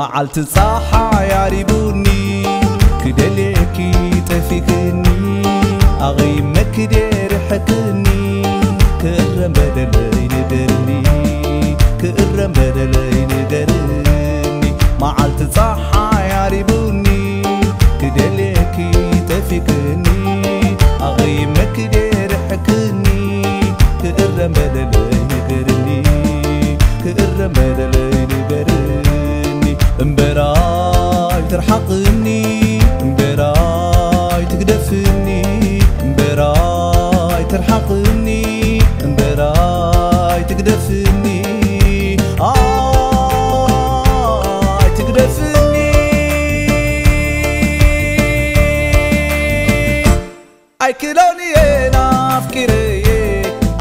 መዓልቲ ጸሓይ ዓሪቡኒ፣ ክደልየኪ ጠፊክኒ፣ ኣቐይመኪ ደርሕክኒ፣ ክእረም በደለይ ንገርኒ፣ ክእረም በደለይ ንገርኒ። መዓልቲ ጸሓይ ዓሪቡኒ፣ ክደልየኪ ጠፊክኒ፣ ኣቐይመኪ ደርሕክኒ፣ ክእረም በደለይ ንገርኒ፣ ክእረም በደለይ ንገርኒ። እምበራይ ትርሓቕኒ፣ እምበራይ ትግደፍኒ፣ እምበራይ ትርሓቕኒ፣ እምበራይ ትግደፍኒ፣ ኣይ ትግደፍኒ። ኣይክሎን እየ ናፍቂረየ፣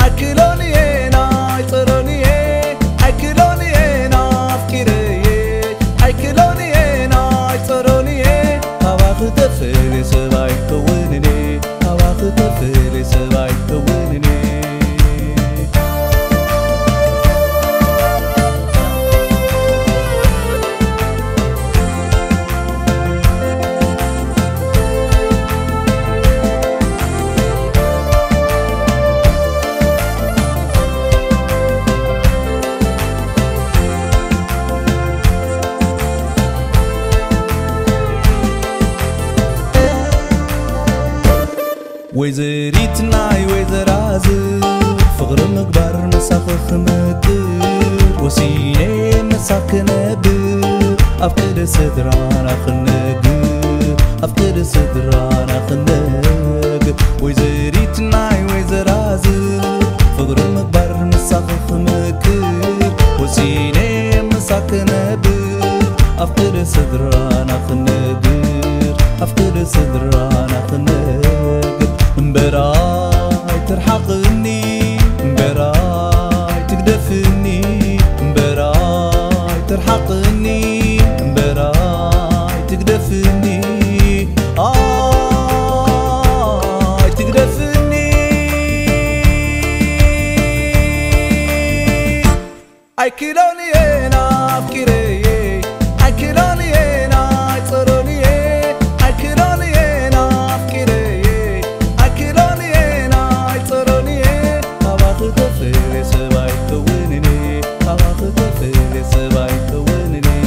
ኣይክሎን እየ ናይጸሮን እየ፣ ኣይክሎን እየ ናፍቂረየ፣ ኣይክሎን እየ ናይጸሮን እየ። ካባኺ ተፈልየ ሰብ ኣይከውንን እየ፣ ካባኺ ተፈልየ ሰብ ኣይከውንን እየ። ወይዘሪት ናይ ወይዘራዝር ፍቕሪ ምግባር ምሳኺ ክምቅር ወሲነ ምሳኺ ክነብር ኣብ ቅደ ስድራና ክነግር ኣብ ቅደ ስድራና ክነግር ወይዘሪት ናይ ወይዘራዝር ፍቕሪ ምግባር ምሳኺ ክምቅር ወሲነ ምሳኺ ክነብር ኣብ ቅደ ስድራና ክነግር ኣብ ቅደ ስድራና ክነግር እምበራይ ትርሓቕኒ እምበራይ ትግደፍኒ እምበራይ ትርሓቕኒ እምበራይ ትግደፍኒ ኣይ ትግደፍኒ ኣይክሎን እየ ናፍቂረየ ኣይክሎን እየ ናይጸሮን እየ ኣይክሎን እየ ናፍቂረየ ኣይክሎን እየ ናይጸሮን እየ ካባኺ ተፈልየ ሰብ ኣይከውንን እየ ካባኺ ተፈልየ ሰብ ኣይከውንን እየ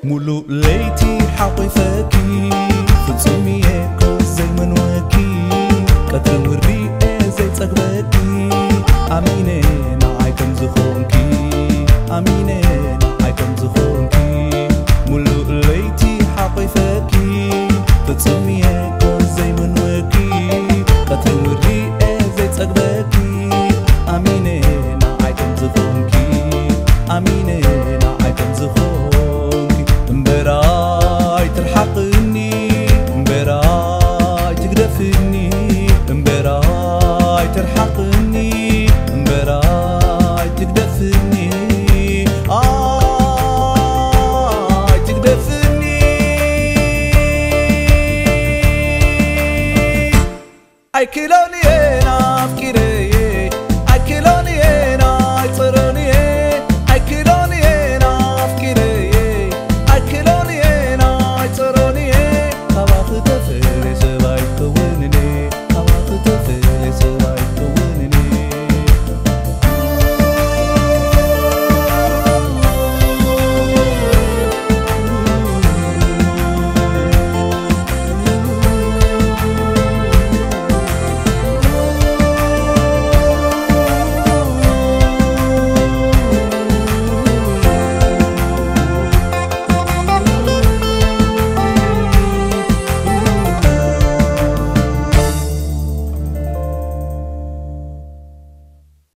ሙሉእ ለይቲ ሓቑፈኪ ፍጹም እየ እኮ ዘይመንወኪ ቀትሪ ውሪኤ ዘይጸግበኪ ኣሚነ ንዓይ ከም ዝኾንኪ ኣሚነ ንዓይ ከም ዝኾንኪ ሙሉእ ለይቲ ሓቑፈኪ ፍጹም እየ እኮ ዘይመንወኪ ቀትሪ ውሪኤ ዘይጸግበኪ ኣሚነ ንዓይ ከም ዝኾንኪ ኣሚነ ንዓይ ከም ዝኾንኪ እምበራይ ትርሓቕኒ እምበራይ ትግደፍኒ እምበራይ ትርሓቕኒ እምበራይ ትግደፍኒ ኣይ ትግደፍኒ ኣይክሎን